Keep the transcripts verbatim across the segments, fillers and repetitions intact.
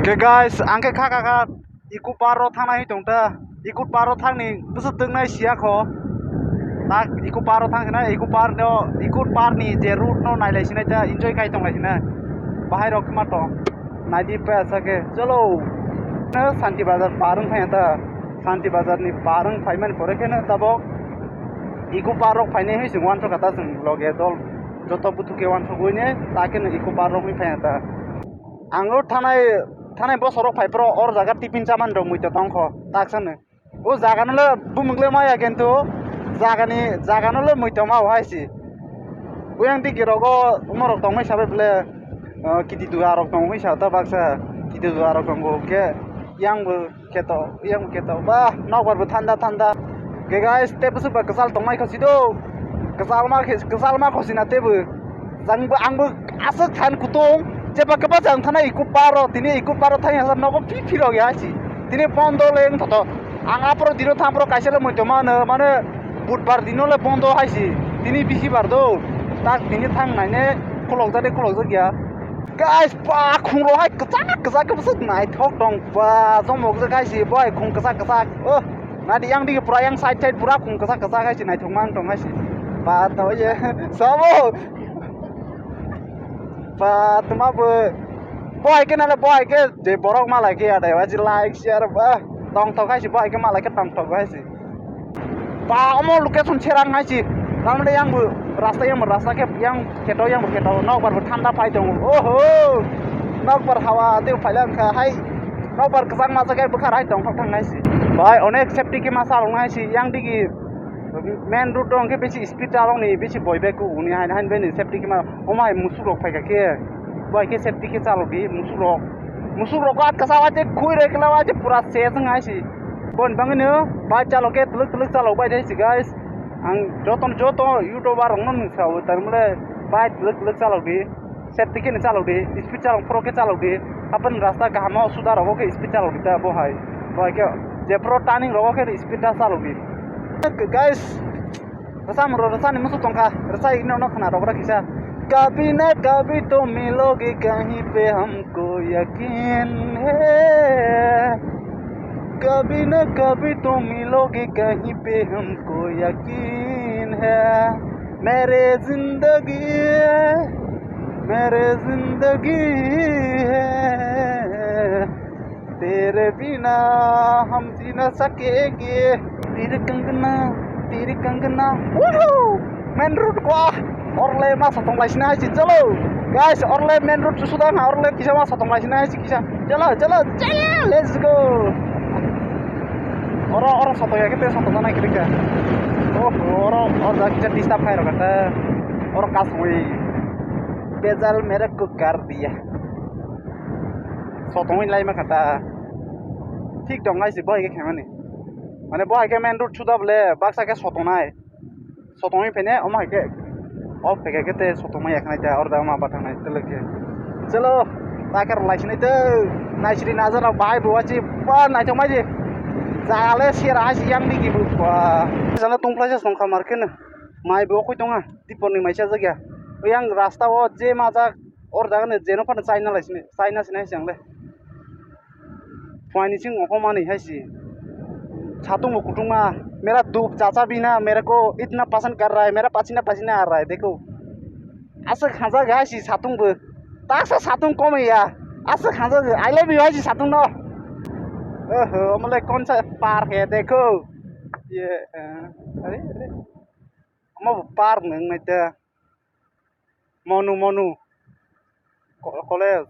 Hey guys, ang khe kha kha kha Eco Park o thangnai tong ta. Eco Park o thangni bwswk twngnai siya kho. Tak Eco Park o thang khna, Eco Park no, Eco Park ni je route no nailai sinai ta, enjoy khai tong lai sinai. Bahai rok ma tong. Naidi pa sa khe. Chalo. Na Santi Bazar par wng phai ta. Santi Bazar ni par wng phai man pore khe na tabok Eco Park rok phainai hai se uansuk kha ta chwng loge dol. Joto bwthu khe uansuk ui ne ta khe no Eco Park rok wng phai ta. Ang o thanai, thanai bosor rok phai phro or jaga tiffin chamani rok muitu tong kho, tak sano. O jaga no le bumung le maya kintu jaga ni, jaga no le muitu ma o hai si. Oyang digi rogo norok tongmai sabai bole, ah, kiti dua rok tong oi sa ta baksa, kiti dua rok tongo khe yang bo. Kheto, yang kheto, bah, nokbar bo thanda thanda. Ke guys, tei bwswk ba kwchal tongmai kho si do. Kwchal ma khe, kwchal ma kho si na tei bo. Jang bo, ang bo aswk than kutung, jeba keba jang thana Eco Park o, tini Eco Park o thang ya nogo phi phi rok ya si. Tini bondo le wng thoto. Ang apro dino thang pro kaisa le moito mano, mane budbar dino le bondo hai si. Tini bisi bar do. Tak tini thang nai ne kolok jade kolok jak ya. Guys, ba khung rok hai kwchak kwchak khe bwswk naithok tong ba, chomok jak hai si bo hai khung kwchak kwchak. Oh, nadi yang digi pura yang side side pura khung kwchak kwchak hai si naithok mang tong hai si. Ba to ye sabo. Ba tuma bo bo hai khe nale bo hai khe je borok malai khe ya dai ba ji like share ba tong thok hai si bo hai khe malai khe tong thok hai si. Ba, omo location cherang hai si. Tamni yang bo rasta, yang bo rasta khe, yang kheto, yang bo kheto, nokbar bo thanda phai tongo. Oho! Nokbar hawa tei phai lang kha hai. Nokbar kwchang ma jaga bwkhar hai tong thok thang hai si. Bai, onek safety khe ma chalok nai si. Yang digi main road dong khe bisi speed chalok ni, bisi boi bag ko uni hai, hai bini safety khe ma, omo hai musuk rok phai kha khe. Bai khe safety khe chalok di, musuk rok. Musuk rok ko atka sa wa je khui re kla wa je pura se jeng hai si. Bon bangino bike chalok khe twlwk twlwk chalok bai thai si guys. Ang joto joto YouTuber rokno nung sao, tar mole bike twlwk twlwk chalok di, safety khe ni chalok di, speed chalok phoro khe chalok di. Hapan rasta kaham o suda rogo khe speed chalok di ta bo hai. Bo hai khe je phoro turning rogo khe speed ta chalok di. Guys, rwchapmung rok rwchani muchung tongkha, rwchai hwnwi no khna rwgra kisa. Kabhi na kabhi to miloge kahin pe humko yakin hai, kabhi na kabhi to miloge kahin pe humko yakin hai, mere zindagi hai, mere zindagi hai. Tere bina hum ji na sakenge. Tere kangana, tere kangana. Woohoo! Main road ko. Orle ma sotong lai sina hai si chalo. Guys, orle main road suda na orle kisa ma sotong lai sina hai si kisa. Chalo, chalo, chalo. Let's go. Oro, oro sotong ya kete sotong na kiri ka. Oh, oro, oro da kisa disturb khai ro kata. Oro kas hui. Bezal mere ko kar diya. Sotongwi lai ma kha ta. Thik tong hai se bo hai khe khaimani. Mane bo hai khe main road suda bole baksa khe sotongnai. Sotongwi phene omo hai khe. O phege khe te sotongma yakhnai ta orda ma bathangnai tele khe. Chalo ta khe lai sinai te. Naisri nazara bai bo wachi ba naithok mai je. Jale sera hai se yang digi bo ba. Jana tongphlai se songkha mar khe no. Mai bo koi tonga. Tipor ni mai cha jak ya. Yang rasta o je ma jak. Or jaga ni jeno phano China lai sini, China sini hai se ang le. Phuaini sing oko mani hai si. Satung bo kutung ma, mera duk chacha bina, mere ko itna pasand kar raha hai, mera pasina pasina aa raha hai, dekho. Aswk hanja hai si satung bo. Taksa satung komai ya. Aswk hanja, I love you hai si satung no. Oho, omo le kon sa park hai, dekho. Ye, eh, are, are. Omo bo park nang nai ta. Monu, monu. Ko-, college.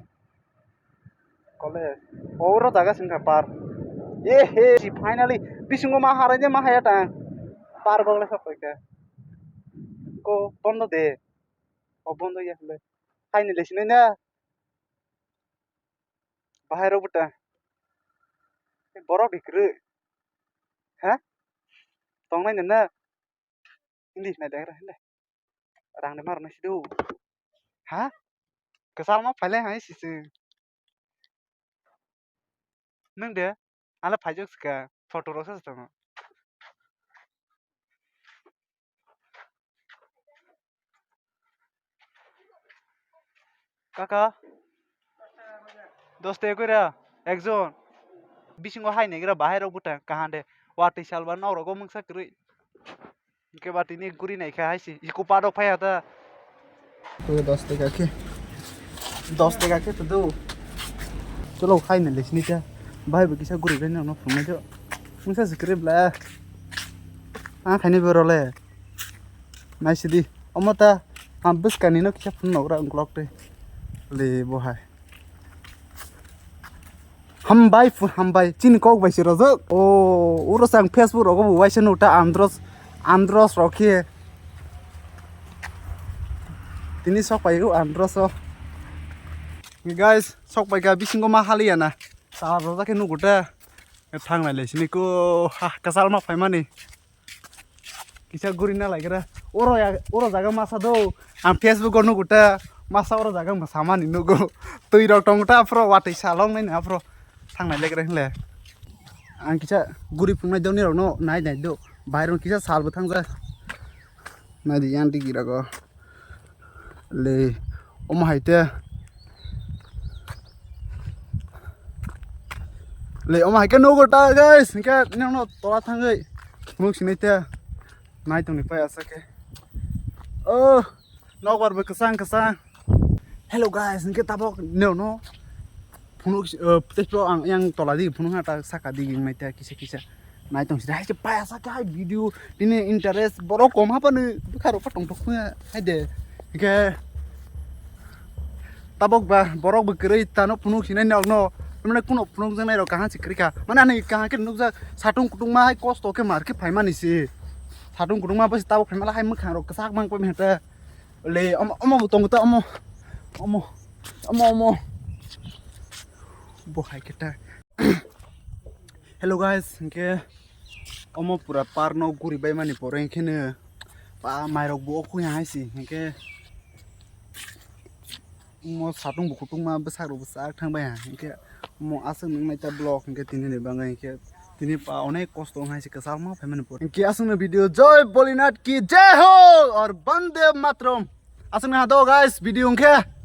College. Oro jaga singkha park. Ye he, si finally. Bisingo ma harai de ma haya ta. Park o le sok kha. Ko bondo de. O bondo ya le. Finally sinai na. Bahai rok bwta. Borok bikrwi. Ha? Tongnai nana. Hindi hinai dengra hindi. Rang de mar nasi do. Ha? Kesal ma phaile hai sisi. Nung de? Ala phaijok sika. Photo rok sa tong. Kaka? Dos taka koi ra? Ekjon. Bisingo hai naigra bahai rok bwtang kaham de. Watwi salba nok rogo mungsa kwrwi. Hwnkhe ba tini guri naikha hai se. Iko padok phaiya ta. Dos taka khe. Dos taka khe to do. Cholo khai na lesni ta. Bahai bo kisa guri bai no phunai do. Mungsa se kwrwi bla. A khaini boro le. Naisidi. Omo ta. Ang bwskani no kisa phun nogra ungklok te. Le bo hai. Hambai phu-, hambai. Chini kok bai se rojak. O, uro sang Facebook rogo bo waisa nuta Andros, Andros rok khe. Tini sok pai o Andros o. Guys, sok pai ka bisingo ma haliya na. Sa rojak khe nugo ta. Thangnai le sini ko ha kasal ma phaimani. Kisa guri na laigra. Oro ya, oro jaga masa do. Ang Facebook o nugo ta. Masa oro jaga masa mani nugo. Twi rok tong ta aphro watwi salong nai na aphro. Thangnai legra hinle. Ang kisa guri phungnai doni rok no nai nai do. Bai rok kisa sal bo thangja. Nai di yang digi rogo. Le, omo hai te. Le, omo hai khe nugo ta, guys. Hingke nino tola thangwi. Nuk sinai te. Nai tongni pai asa khe. Oh, nokbar bo kwchang kwchang. Hello, guys. Hingke tabok nino. Phunuk, eh, tei pro ang yang tola di phunuk ha ta saka di ging mai ta kisa kisa. Nai tong sida hai se paya saka hai video tini interest borok kom ha panu bwkha rok tong tok phunga hai de. Hingke tabok ba borok bo kwrwi tano phunuk sinai nok no. Mane kuno phunuk jang nai rok kaham se kwrwi kha. Mane ani kaham khe nukjak satung kutung ma hai kosto khe mar khe phai mani se. Satung kutung ma bo se tabok phai mala hai mwkhang rok kwchak mang pami hata. Le, omo, omo bo tongo ta, omo. Omo. Omo, omo. Bo hai khe ta. Hello guys, hingke omo pura par no guri bai mani pore hingke ne pa mairok bo okhu yang hai si hingke mo satung bo kutung ma bwsak rok bwsak thang bai ha hingke mo aswk nung nai ta block hingke tini ni bangai hingke tini pa onek kosto wng hai si kwchak ma phai mani pore hingke aswk no video Jai Bolinath ki jai ho or Bande Matram. Aswk no ha do guys video hingke.